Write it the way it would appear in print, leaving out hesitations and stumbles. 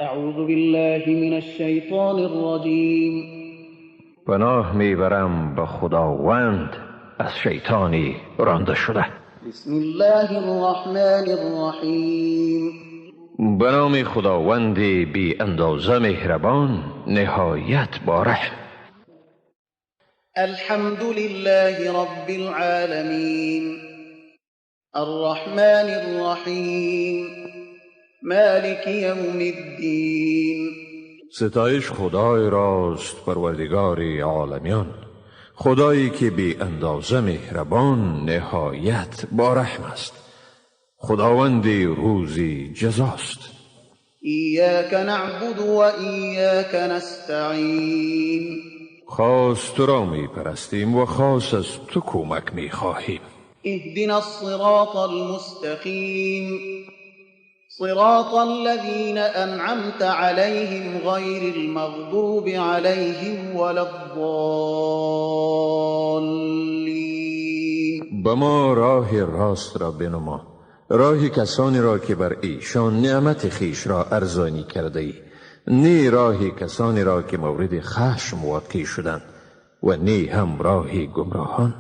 اعوذ بالله من الشیطان الرجیم. پناه میبرم به خداوند از شیطانی رانده شده. بسم الله الرحمن الرحیم. به نام خداوند بی اندازه مهربان، نهایت با رحم. الحمد لله رب العالمین، الرحمن الرحیم، مالک یوم الدین. ستایش خدای راست، پروردگار عالمیان، خدایی که بی اندازه مهربان، نهایت با رحم است، خداوند روزی جزاست. ایاک نعبد و ایاک نستعین. خاص تو را می پرستیم و خاص از تو کمک می خواهیم. اهدنا الصراط المستقیم، صراط الذین انعمت علیهم غیر المغضوب علیهم ولا الضالین. به ما راه راست را بنما، راه کسانی را که بر ایشان نعمت خیش را ارزانی کرده ای، نه راه کسانی را که مورد خشم واقع شدند و نه هم راه گمراهان.